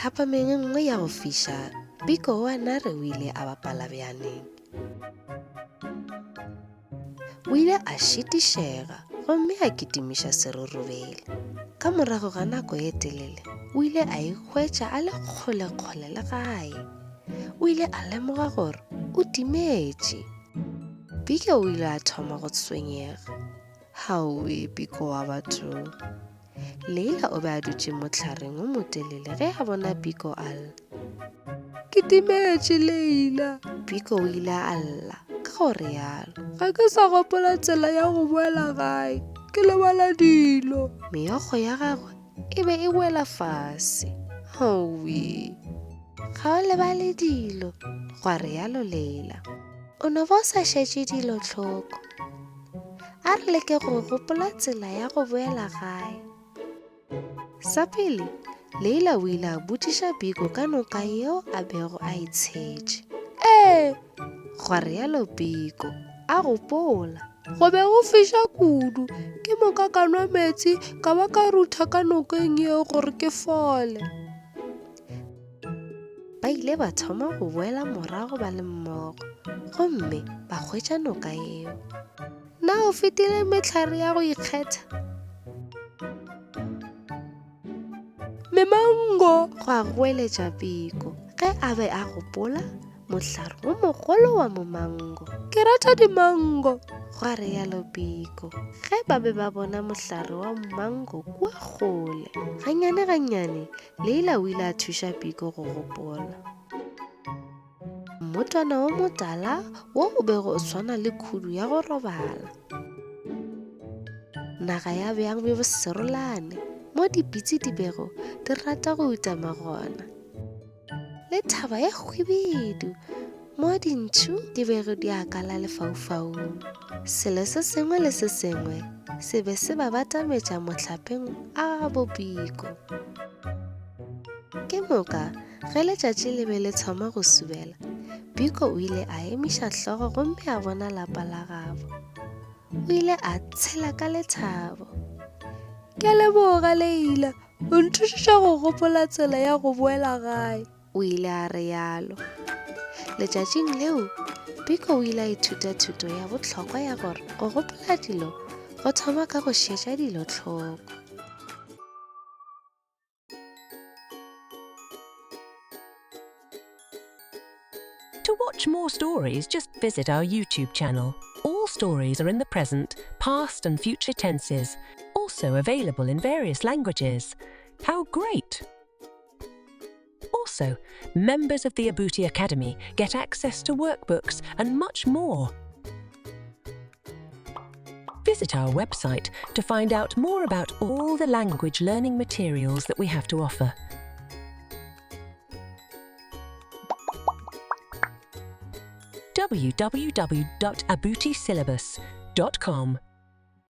Thapameng e nngwe ya go fiša, Biko wa Nare o ile a bapala bjaneng. O ile a šitišega gomme a kitimiša serurubele. Ka morago ga nako ye telele, o ile a ikhwetša a le kgolekgole le gae. O ile a lemoga gore o timetše. Biko o ile a thoma go tshwenyega. Haowe, Biko wa batho! Leila o be a dutše mohlareng o motelele ge a bona Biko a lla. Ke timetše, Leila. Biko o ile a lla ka go realo. Ga ke sa gopola tsela ya go boela gae. Ke lebala dilo. Meokgo ya gagwe e be e wela fase. Haowi! Ga o lebale dilo, gwa realo Leila. O no ba o sa šetše dilo hloko. A re leke go gopola tsela ya go boela gae. Sa pele, Leila o ile a botšiša Biko ka noka yeo a bego a e tshetše. Ee, gwa realo Biko, a gopola. Go be go fiša kudu, ke moka ka nwa meetse ka ba ka rutha ka nokeng yeo gore ke fole. Ba ile ba thoma go boela morago ba le mmogo gomme ba hwetša noka yeo. Na o fetile mehlare ya go ikgetha? Memango! Gwa goeletša Biko ge a be a gopola mohlare wo mogolo wa momango. Ke rata dimango, gwa realo Biko ge ba be ba bona mohlare wa mango kua kgole. Gannyane gannyane Leila o ile a thuša Biko go gopola. Mmotwana wo motala wo o bego o swana le khudu ya go robala. Naga ya bjang bjo boserolane mo dipitsi di bego di rata go utama gona. Le thaba ya hwibidu mo dintšhu di bego di akala lefaufaung. Selo se sengwe le se sengwe se be se ba batametša mohlapeng a bobiko. Ke moka ge letšatši le be le thoma go subela, Biko o ile a emiša hlogo gomme a bona lapa la gabo. O ile a tshela ka lethabo. Ke a leboga, Leila. O nthušitše go gopola tsela ya go boela gae. O ile a realo. Letšatšing leo, Biko o ile a ithuta thuto ya bohlokwa ya gore go gopola dilo go thoma ka go šetša dilo hloko. To watch more stories, just visit our YouTube channel. All stories are in the present, past, and future tenses, also available in various languages. How great! Also, members of the Abuti Academy get access to workbooks and much more. Visit our website to find out more about all the language learning materials that we have to offer. www.abutisyllabus.com.